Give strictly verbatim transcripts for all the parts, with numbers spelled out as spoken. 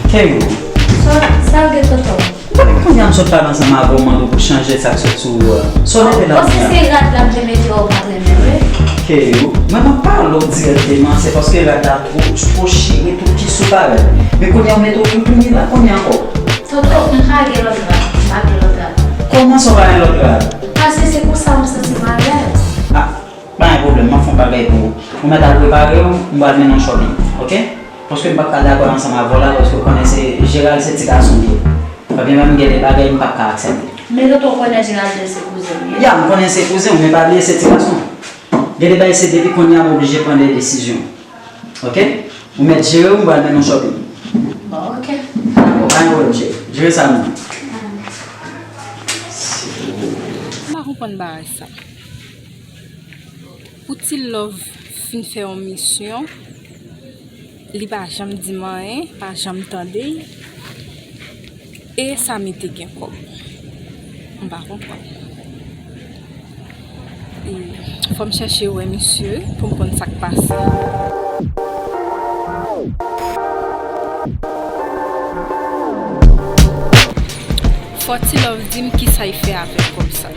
Keyou. Sa, sa w gen, tonton? Ou konnen kounye a m sot pale ansanm avè w, mande w pou chanje sa k sot sou ou a. Sa w mete la kounye a? Paske se rad la m te mete a, ou pa t renmen vre. Keyou, mwen m ap pale w dirèkteman, se paske rad la two, two chire, tout ki sou parèt. Men kounye a w mete w toutouni la kounye a ankò. Tonton, m pa gen lòt rad, m pa gen lòt rad. Kòman sa w pa gen lòt rad? Paske se konsa m santi m alèz. Ah, pa gen pwoblèm, m ap fè yon bagay pou ou. Ou mèt al prepare w, m pral mennen w shopping, oke? Paske m p ap ka dakò ansanm avè w la, paske w konnen se Gerald se ti gason m ye. Ebyen menm gen de bagay m p ap ka aksepte. Men tonton, w konnen Gerald se kouzen m ye. Ya, m konnen se kouzen w, men pa bliye se ti gason. Gen de bagay se depi kounye a m oblije pran de desizyon. Oke? Ou mèt jere w, m pral mennen w shopping. Bon, oke. Dakò, pa gen pwoblèm, cheri. Jere sa menm. M pa konprann bagay sa. Pou Ti Love fin fè yon misyon, li pa janm di m anyen, pa janm tande, e Samy te gen kòb. M pa konprann. E fò m chèche wè misye pou m konn sa k pase. Fò Ti Love di m kisa l fè avèk kòb sa.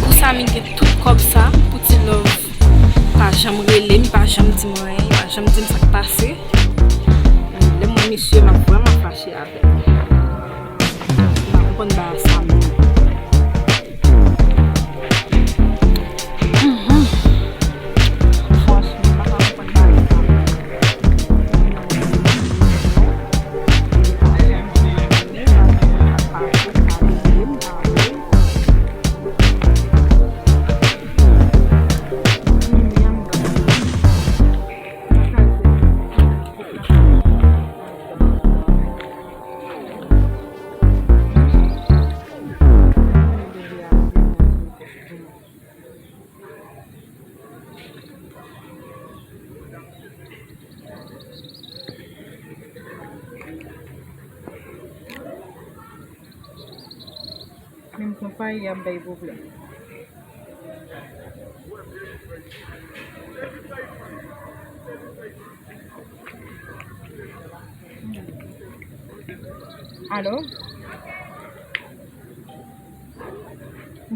Pou Samy gen tout kòb sa, pou Ti Love pa janm rele m, pa janm di m anyen, pa janm di m sa k pase. Lè m wè misye, m ap vrèman fache avè l. M pa konprann bagay sa menm. Mhm. Franchman, m pa ka konprann bagay sa menm. Menm konpayi ap bay pwoblèm. Alo?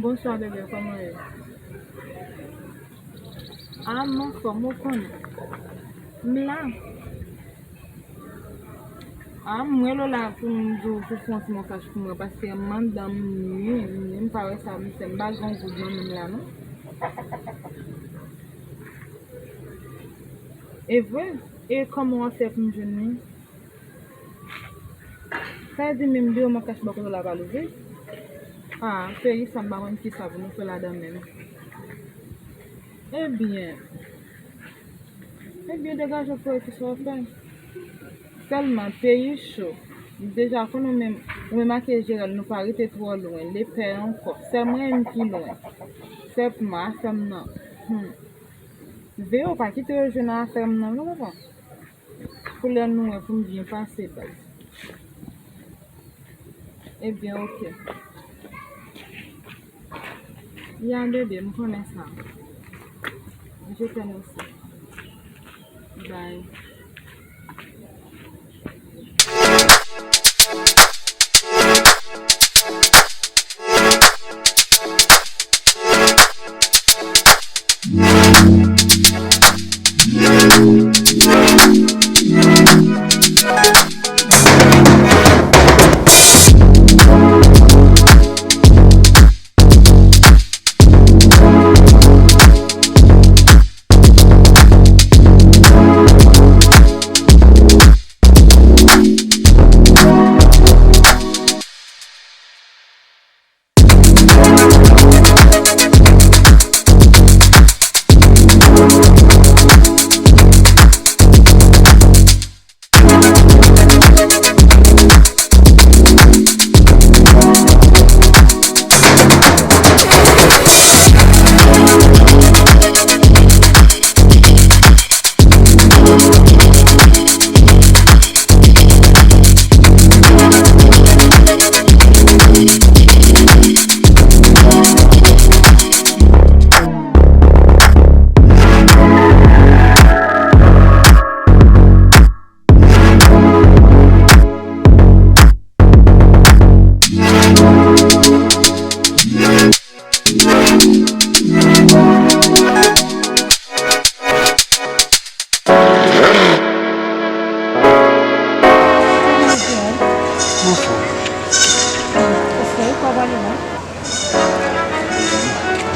Bonswa, bebe, kòman w ye? A, m anfòm, ou konnen. M la. A, m rele w la pou m di w pou fè yon ti mesaj pou mwen, paske m anndan m nwi, m nwi, m pa wè sa, m fè, m pa gen yon goud nan men m la, non. E vre? E kòman w ap fè pou m jwenn li? Sa vle di menm biwo mwen kache bò kote w la pa louvri? A, peyi sa m pa konn kisa pou nou fè ladan menm. Ebyen, ebyen degaje w pou wè kisa w fè. Sèlman peyi cho. M deja konnen ou menm, ou menm ak Gerald nou pa rete twò lwen, lepè ankò. Sè mwen menm ki lwen. Sèlman afè m nan. Hmm. Veye w pa kite yo jwe nan afè m nan non papa. Pou lè nou wè pou m byen pase baz. Ebyen, oke. Ya bebe, m konnen sa. Je t'aime aussi. Bye.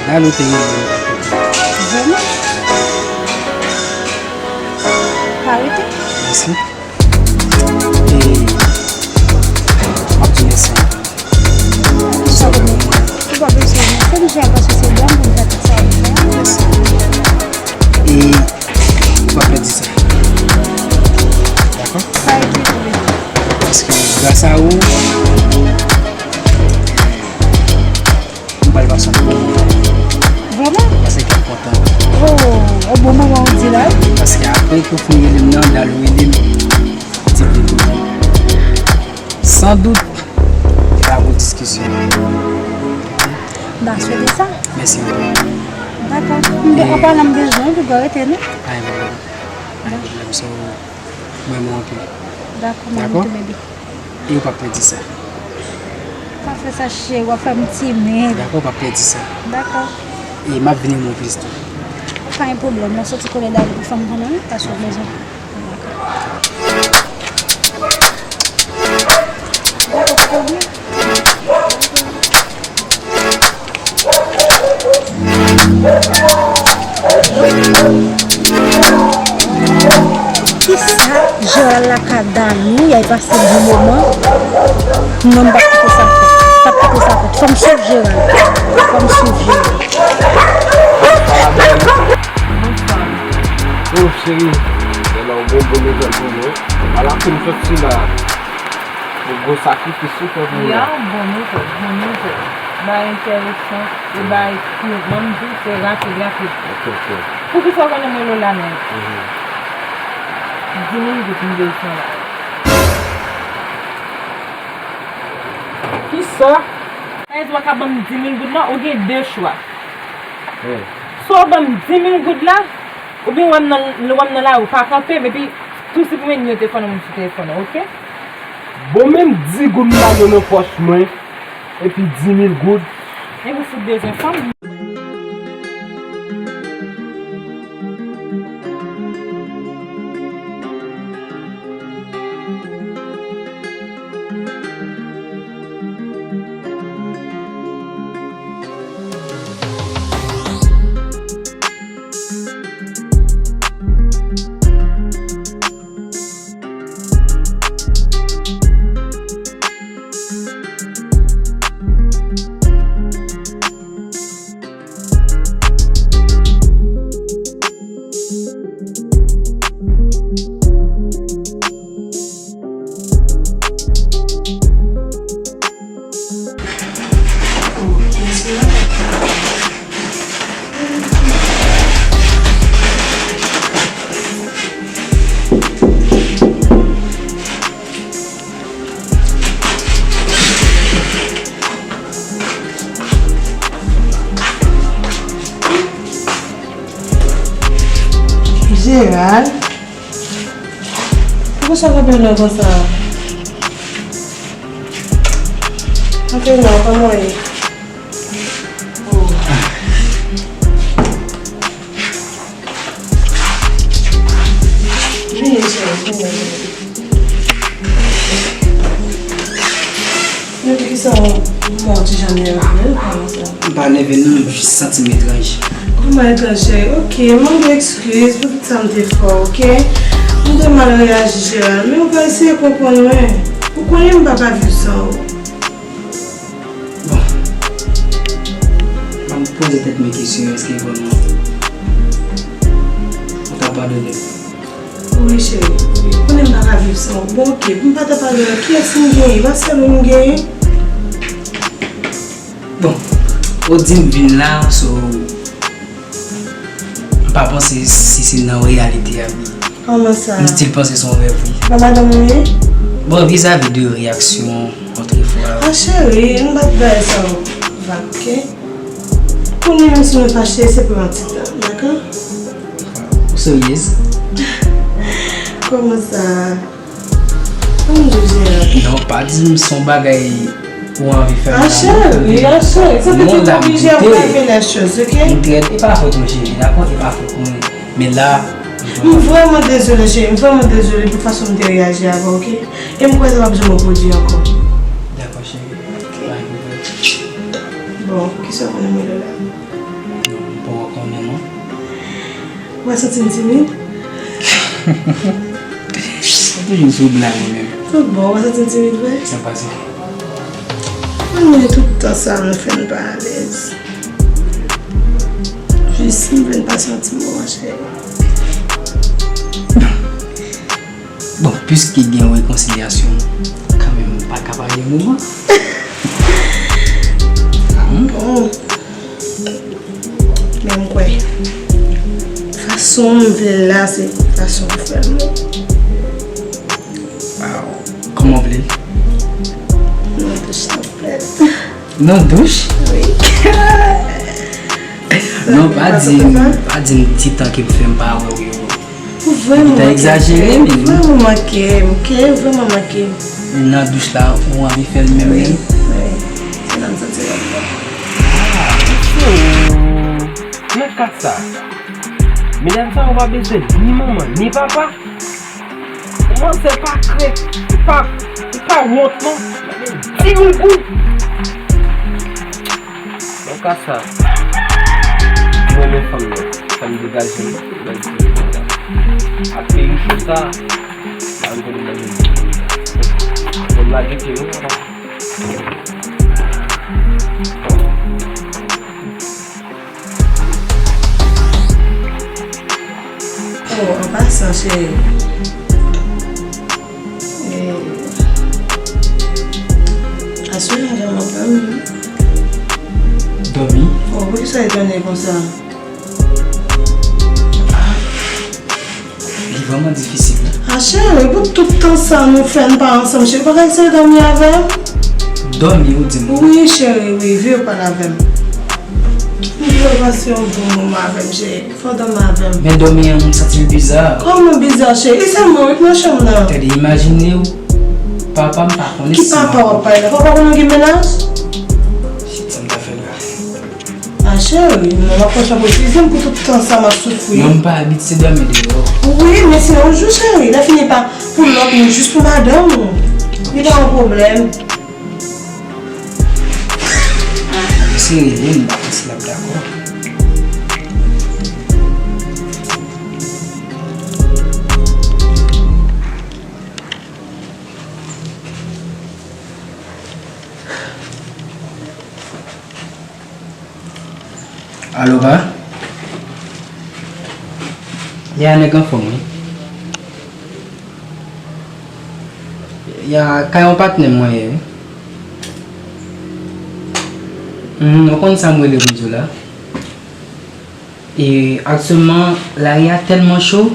Dalo te rele m. Vrèman? Pa rete. Mèsi. E, m ap di mèsi. Ou pa bezwen, ou pa bezwen mèsi, m jwenn paske se dam pou m fè tout sa pou mwen. Mèsi. E, ou pa pèdi sa. Dakò? Pa enkyete w. Paske gras a ou, m pral pase yon bon moman. Vrèman? Paske kè m kontan. Oh, yon bon moman ou di la wi. Paske apre ke w fin rele m nan, Dalo rele m, di m vin kote. San dout, e pa pou diskisyon. M ta swete sa. Mèsi anpil. Dakò. M te, an palan m bezwen w, pou w rete non. Pa gen pwoblèm. Pa gen pwoblèm. So, m renmen w anpil. Dakò, m renmen w tou, baby. E ou p ap pèdi sa. Pa fè sa, cheri, w ap fè m timid. Dakò, ou p ap pèdi sa. Dakò. E m ap vin renmen w plis tou. Pa gen pwoblèm, m ap soti konnen Dalo pou fè m konnen, wi, paske w bezwen. Kisa Gérald la ka Dalo, y ap pase bon moman. Non, m p ap kite sa fèt. M p ap kite sa fèt. Fò m swiv Gérald. Fò m swiv Gérald. Oh, cheri, gen yon bon, bon nouvèl pou nou. Ala pou m soti la. Yon gwo sakrifis ou fè pou mwen. Ya, bon nouvèl, bon nouvèl. Bagay enteresan, e bagay ki, ban m di w, se rapid, rapid. Ok, ok. Poukisa w konnen mwen Lola nèg? Mhm. Di mil goud m bezwen la. Kisa? Sa vle di w pa ka ban m di mil goud la, ou gen de chwa. Swa w ban m di mil goud la, oubyen w wè m nan, w wè m nan lari, w pa kanpe m, epi tou siprimen nimewo telefòn nan moun sou telefòn nan, oke? Bon, menm di goud m pa gen nan pòch mwen, epi di mil goud. Epi w fout bezwen fanm. Gérald, poukisa w ap pale konsa? Anpil non, kòman w ye? Oh. Vini, cheri, vini, cheri. Depi ki sa w, w ti jan nève, kòman sa? M pa nève non, m jis santi m etranje. Kòman etranje? Ok, mande eskiz pou tout sa m te fè w, ok? M te mal reyaji, Gérald, men w va eseye konprann mwen. Ou konnen m pa ka viv san ou. Bon, m ap poze tèt mwen kesyon, èske vrèman ou ta padone m? Wi, cheri, wi. Ou konnen m pa ka viv san ou. Bon, ok, pou m pa ta padone w, kiyès m genyen? Pa sèl ou m genyen? Bon, ou di m vin la, so, m pa panse si se nan reyalite a, wi. Kòman sa? M still panse se yon rèv, wi. Nan madanm ou ye? Bon, vizavi de reyaksyon otrefwa. Ah, cheri, m pa t bay sa w vag, ok? Kounye a, menm si nou fache, se pou yon ti tan, dakò? Ou seryez? Kòman sa? Kòman w jere? Non, pa di m se yon bagay ou anvi fè m la. Ah, cheri, ah, cheri, sa te oblije, w ka fè lè choz, ok? M trè, e pa fòt mwen, cheri, dakò? E pa fòt mwen. Men la, m vrèman dezole, cheri, m vrèman dezole pou fason m te reyaji avè w, ok? E m kwè sa p ap janm repwodui ankò. Dakò, cheri. Ok. Bon, kisa w konnen mwen Lola? Ou pa santi m timid? Ou toujou sou blag ou menm. Tout bon, ou pa santi m timid vre? Sa pase. Mwen menm tout tan sa, m fè n pa alèz. Jis m vle n pase yon ti moman, cheri. Bon, piske gen rekonsilyasyon, kanmenm, m pa ka pa gen moman. Hmm? Bon. Men m kwè, fason m vle l la, se fason w fè l non. Waw. Kòman w vle l? Nan douch, tanpèt. Nan douch? Wi. Non, pa di m, pa di m ti tan ke m fè m pa wè w yo. Ou vrèman manke m, vrèman manke m, ke vrèman manke m. Nan douch la, ou anvi fè l menm menm? Wi, wi. Se la m santi l anvi. Ah, mesye, nan ka sa, medam sa yo pa bezwen ni manman, ni papa. Manzè pa krent, li pa, li pa wont non. Di nou goud. Nan ka sa, mwen renmen fanm nan. Sa m degaje m nan di konsa. Ak peyi chou sa, pa m konnen manje m. Bon, m lage pye m wi papa. Oh, an pasan, cheri. Eh, aswè a vrèman pa m. Dòmi? Oh, poukisa w etone konsa? Ah, li vrèman difisil wi. Ah, cheri, pou tout tan sa nou fè, n pa ansanm, cheri, pa ka eseye dòmi avè m? Dòmi, ou di m? Wi, cheri, wi, vin pale avè m. M vle w pase yon bon moman avè m, cheri. Fò w dòmi avè m. Men dòmi an, m santi l biza. Kòman biza, cheri? E sèlman wi k nan chanm nan. Tande, imajine w, papa m pa konnen si m... Ki papa w ap pale la? Papa w konnen w gen mennaj? Shit, sa m ta fè la. Ah, cheri, non, m ap pran chanm refize m pou tout tan sa m ap soufri. Non, m pa abitye dòmi deyò. Wi, men se yon jou, cheri. Lè fini pa pou lòt moun, jis pou madanm ou. Li pa yon pwoblèm. Eseye rele l, m pa konn si l ap dakò. Alo, pa? Ya, nèg anfòm, wi. Ya, kay yon patnè m mwen ye, wi. Hmm, ou konn sa m rele pou di w la? E aktyèlman, lari a tèlman cho,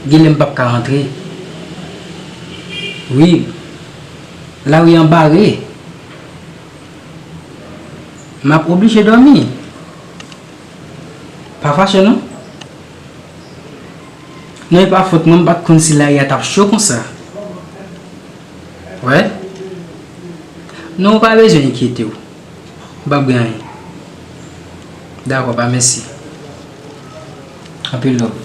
genlè m p ap ka rantre. Wi, lari an bare. M ap oblije dòmi. Pa fache non. Non, e pa fòt mwen, m pa t konn si lari a t ap cho konsa. Wè? Non, ou pa bezwen enkyete w. M p ap gen anyen. Dakò, pa mèsi. Anpil love.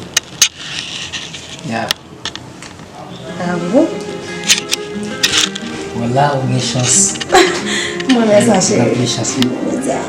Ya. A bon? Bon, la ou gen chans. Mwen wè sa, cheri. Ou gen chans, wi. Mwen di a.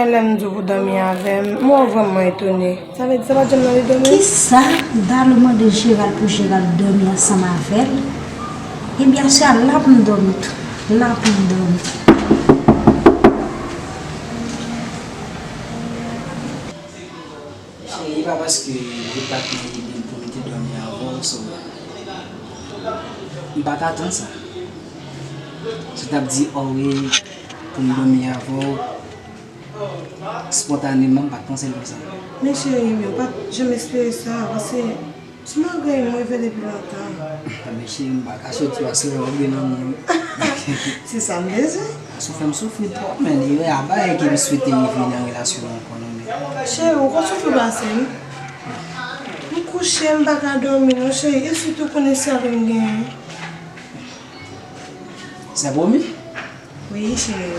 Lè m di w pou dòmi avè m, mwen vrèman etone. Sa vle di sa pa janm nan li dòmi? Kisa Dalou mande Jeral pou Jeral dòmi ansanm avè l? Ebyen, se a la pou m dòmi tou. La pou m dòmi. Cheri, e pa paske ou pa t nan ide m pou m te dòmi avè w, so, m pa t atann sa. Si w t ap di, "Oh wi, pou m dòmi avè w," espontaneman, m pa t panse l konsa. Men cheri, men ou pa t janm espere sa, paske se malgre m reve depi lontan. Men cheri, m pa ka soti aswè w gen nan men. Se sa m bezwen. Sa fè m soufri twòp, men e a bagay ke m swete rive nan relasyon an ankò, non, men. Cheri, ou konn soufri pase m. M kouche, m pa ka dòmi, non, cheri. E sitou konnen sè ke m genyen. Se pwomi? Wi, cheri.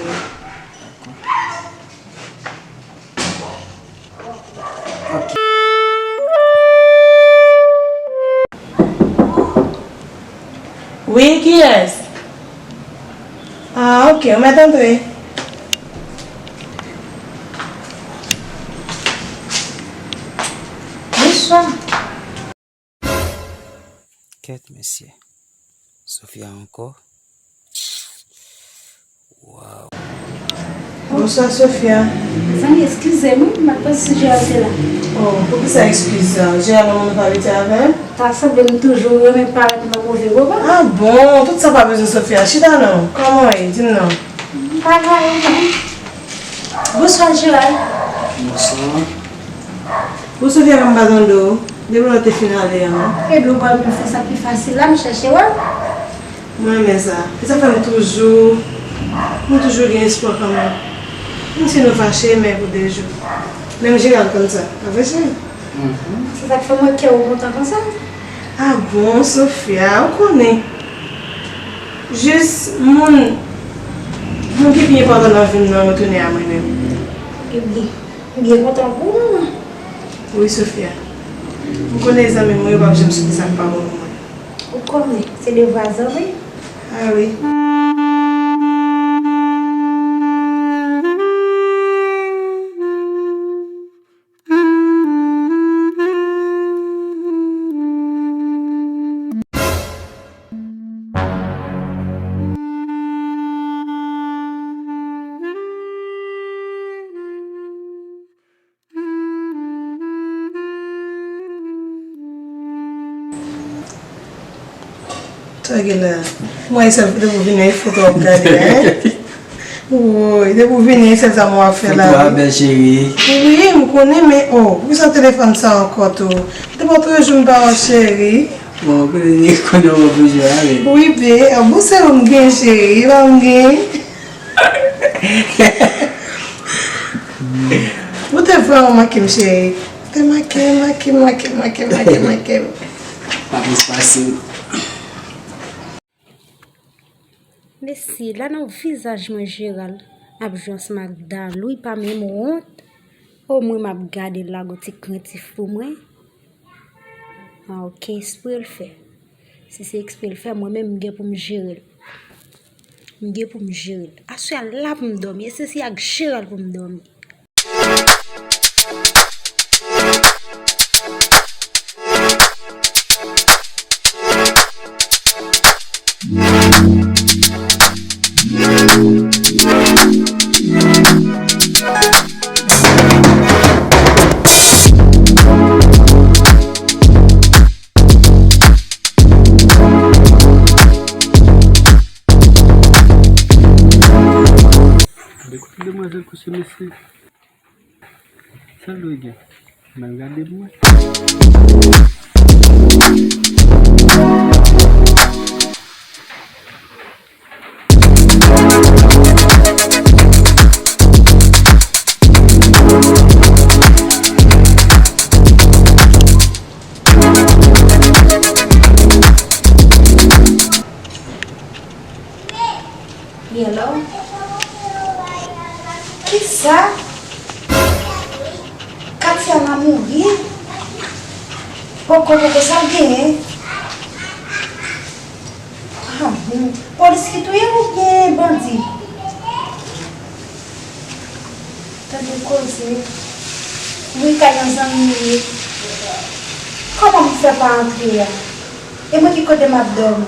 Wi, kiyès? Ah, ok, ou mèt antre. Bonswa. Kèt, mesye. Sofia ankò. Waw. Bonswa, Sofia. Mezanmi, eskize m, wi, m pa t panse si Jeral te la. Oh, poukisa eskiz sa? Jeral, yon moun ou pa abitye avè l? Ta sanble m toujou renmen parèt nan move moman. Ah bon? Tout sa pa bezwen, Sofia. Chita non. Kòman w ye? Di m non. M pa gade non. Bonswa, Jeral. Bonswa. Ou sote avè m pa tande w, depi lè w te fin ale a, non? Ebyen, ou pa vin fè sa pi fasil la, m chèche w. Mwen renmen sa. E sa fè m toujou, m toujou gen espwa kanmenm. Menm si nou fache, men pou de jou. Menm Jeral konn sa. Pa vre, cheri? Se sa k fè m wè kè w kontan konsa. Ah bon, Sofia, ou konnen. Jis moun, moun ki pi enpòtan nan vi m nan retounen a mwen menm. Ebyen, m byen kontan pou ou, manman. Wi, Sofia. M konnen zanmi mwen yo p ap janm soti sa k pa bon pou mwen. Ou konnen, se devwa zanmi. Ah wi. Sa gen la. Mwen, sèl depi w vini, e foto w ap gade, hein? Woy, depi w vini, sèl sa mwen ap fè la. Foto a bèl, cheri. Wi, m konnen, men oh, poukisa telefòn sa ankò tou? M te ba w tou jou m pa wè w, cheri. Bon, konnen, konnen w ap jwe avè l. Wi, be, ah, bon, se ou m gen, cheri, e pa m gen. Ou te vrèman manke m, cheri. Ou te manke, manke, manke, manke, manke, manke m. Pa plis pase. Mesye, la nan vizaj mwen Jeral ap jwe ansanm ak Dalou, li pa menm wont. O mwen m ap gade l la, gon ti krentif pou mwen. Ah, ok, ekspre l fè. Si se ekspre l fè, mwen menm m gen pou m jere l. M gen pou m jere l. Aswè a la pou m dòmi. E se si ak Jeral pou m dòmi. Gade kote demwazèl kouche, mesye. Sa l dwe gen? Ban m gade pou mwen. Hello? Kisa? Katiana mouri? Poko, poko, sa l genyen? Ah bon. Polis ki touye l oubyen bandi? Gade koze. Wi, kay yon zanmi m ye. Kòman m fè pa antre a? E mwen ki kote m ap dòmi?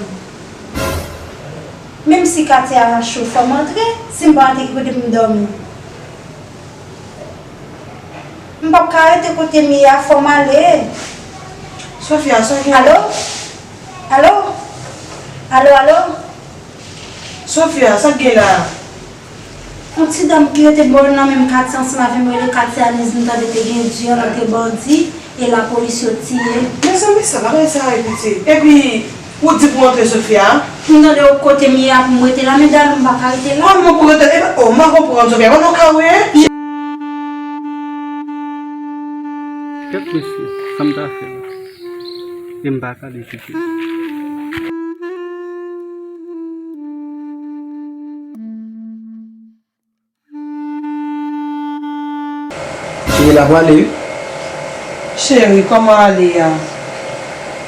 Menm si katye a cho, fò m antre. Si m pa antre, ki kote m dòmi? M p ap ka rete kote m ye a, fò m ale. Sofia, sa gen? Alo? Alo? Alo, alo? Sofia, sa k gen la a? Yon ti dam ki rete bò nan menm katye ansanm avè m, rele katye a Niz, m tande te gen dyòl ant bandi e lapolis, yo tiye. Mezanmi, sa bagay sa a repete. Epi, ou di pou antre, Sofia? M tande w kote m ye a pou m rete la, men Dalou m pa ka rete la. Kòman pou rete? Epa, oh, m pa konprann, Sofia. Kòman w ka wè? Kèt mesye, sa m ta fè la? E m pa ka dekite. Cheri, la pwale wi. Cheri, kòman ale a?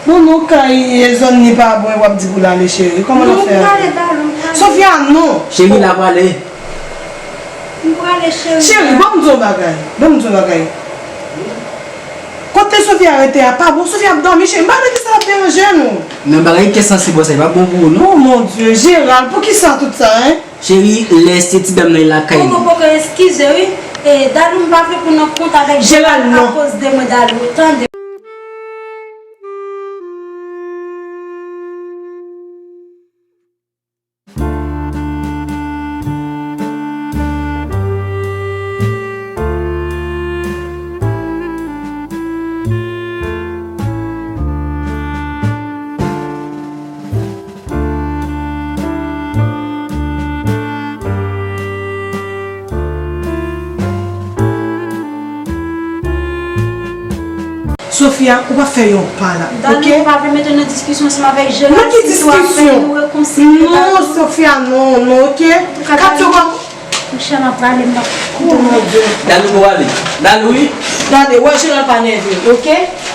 Bon, nou kay e zòn ni pa bon, w ap di pou l ale, cheri. Kòman l ap fè ale? Sofia, non. Cheri, la pwale. M prale, cheri. Cheri, ban m di w bagay. Ban m di w bagay. Kote Sofia rete a pa bon. Sofia ap dòmi, cheri. M pa wè kisa l ap deranje nou. Nan bagay ki sansib sa, e pa bon pou ou, non. Oh, mon Dieu, Gérald, poukisa tout sa, hein? Cheri, lè se ti dam nan lakay li. Koko, koko, eskize, wi. E, Dalou, m pa vle pou nan kont avèk Gérald, non. Akoz de mwen, Dalou, tande. Sofia, ou pa fè yon pa la, ok? Dani, ou pa vle mete nan diskisyon ansanm avèk Gérald, si tou apèn nou rekonsilye. Non, Sofia, non, non, ok? Katya, ou pa Monchè, m ap prale, m ap kite. Oh, mon Dieu. Dalou, pou ale. Dalou, wi. Gade, wè Gérald pa nève, ok?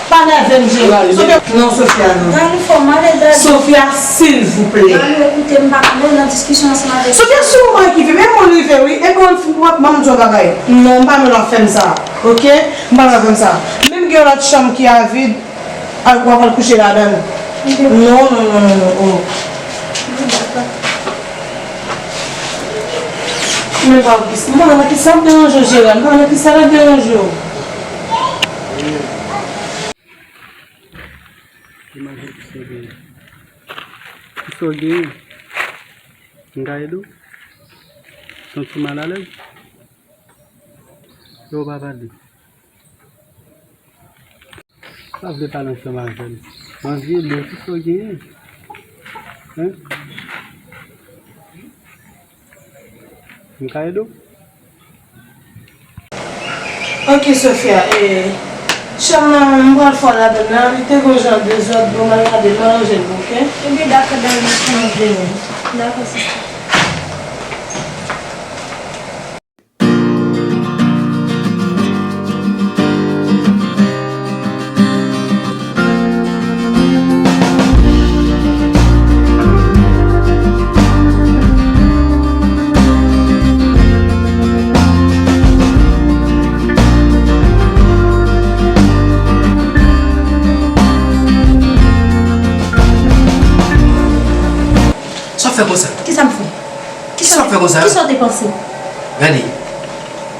Pa nève m, Gérald. Sofia, non, Sofia, non. Dalou, fò m ale, Dalou. Sofia, silvouplè. Dalou, ekoute, m pa vle nan diskisyon ansanm avèk Sofia, si w manyen ki vin, men moun rive, wi. Epi w fin pou ban m di yon bagay. Non, m pa vle w ap fè m sa, ok? M pa vle w ap fè m sa. Menm gen yon lòt chanm ki a vid. Al, w ap al kouche ladan l. Non, non, non, non, non, oh. Men pa gis. M pa nan kisa ap deranje w, Gérald. M pa nan kisa l ap deranje w. Kisa w genyen? Kisa w genyen? M ka ede w? Santi w malalèz? Yo, pa pale. Pa vle pale ansanm avè m. M anvi ede w, kisa w genyen? Hein? M ka ede w? Ok, Sofia, e, chanm nan, m pral fè w ladan l la, li te gon jan dezòd, bon, m al gade, m al ranje l, ok? Ebyen, dakò, Dani, m ap vini. Dakò, sista. Sa w fè konsa? Kisa m fè? Kisa w fè konsa? Kisa w te panse? Gade,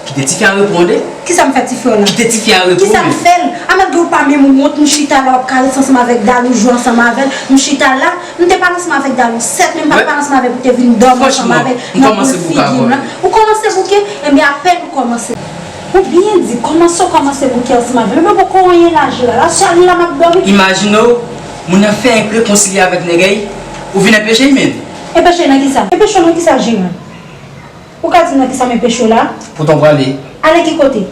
kite tifi a reponn w de. Kisa m fè tifi a la? Kite tifi a reponn w. Kisa m fè l? A malgre w pa menm wont, m chita la, w ap karese ansanm avèk Dalou, jwe ansanm avè l. M chita la, m te pale ansanm avèk Dalou, sèt, men m pa t pale ansanm avè l pou te vin dòmi ansanm avè l nan boul figi m lan. Ou kòmanse bouke? Enben, apèn ou kòmanse. Ou byen di, kòmanse w kòmanse bouke ansanm avè l. Men poko anyen la, Gérald. Aswè a, nou la, m ap dòmi. Imajine w, moun nan fenk rekonsilye avèk nèg a, ou vin enpeche l, men. Enpeche l nan kisa? Enpeche w nan kisa, Gérald? Ou ka di m nan kisa m enpeche w la? Poutan w prale. Ale ki kote?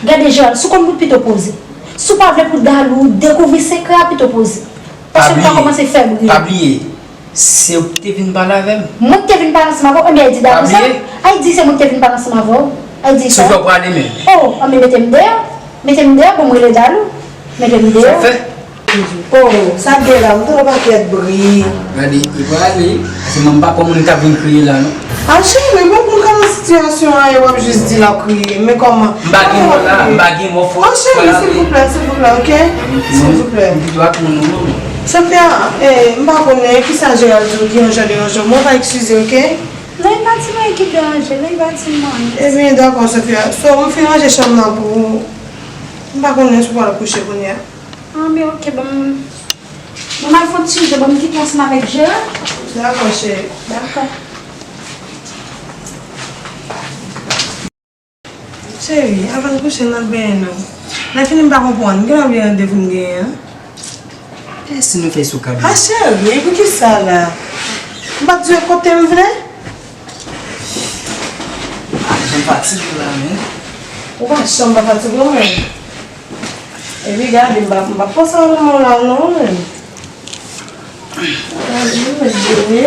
Gade, Gérald, si w konn bout pito poze. Si w pa vle pou Dalou dekouvri sekrè a, pito poze. Paske m pa kòmanse fè bri. Pa bliye, se ou ki te vin pale avè m. Mwen ki te vin pale ansanm avè w? Enben, al di Dalou sa. Pa bliye. Al di se mwen ki te vin pale ansanm avè w. Al di sa. Sofia, w prale, men. Oh, enben, mete m deyò. Mete m deyò, bon, m rele Dalou. Mete m deyò. Sa w fè? Oh, sa k gen la, m tande yon pakèt bri. Gade, li prale, paske mwen m pa kwè moun k ap vin kriye la, non. A, cheri, bon, moun kòmanse Sitiyasyon an e w ap jis di l ap kriye. Men kòman? M pa gen mo la, m pa gen mo fò. Oh, cheri, silvouplè, silvouplè, ok? Silvouplè. M pito ak moun ou non. Sofia, eh, m pa konnen kisa Gérald di w ki yon jan deranje w, men w va eskize, ok? Non, li pa di m anyen ki deranje l, non, li pa di m anyen. Ebyen, dakò, Sofia. So, m fin ranje chanm nan pou ou. M pa konnen si w pral kouche kounye a. Ah, men ok, ban m, ban m al fè yon ti je, ban m kite ansanm avèk Gérald. Dakò, cheri. Dakò. Cheri, avan n kouche, n al benyen nou. Lè fini, m pa konprann. Gen anvi randevou m genyen an? E si nou fè sou kabine? Ah, cheri, poukisa la? M pa t di w kote m vle? Ah, jan m fatige la, men. Ou pa janm pa fatige, ou menm. Epi gade, m pa, m pa panse a lanmò la, non, men. Gade, m met done.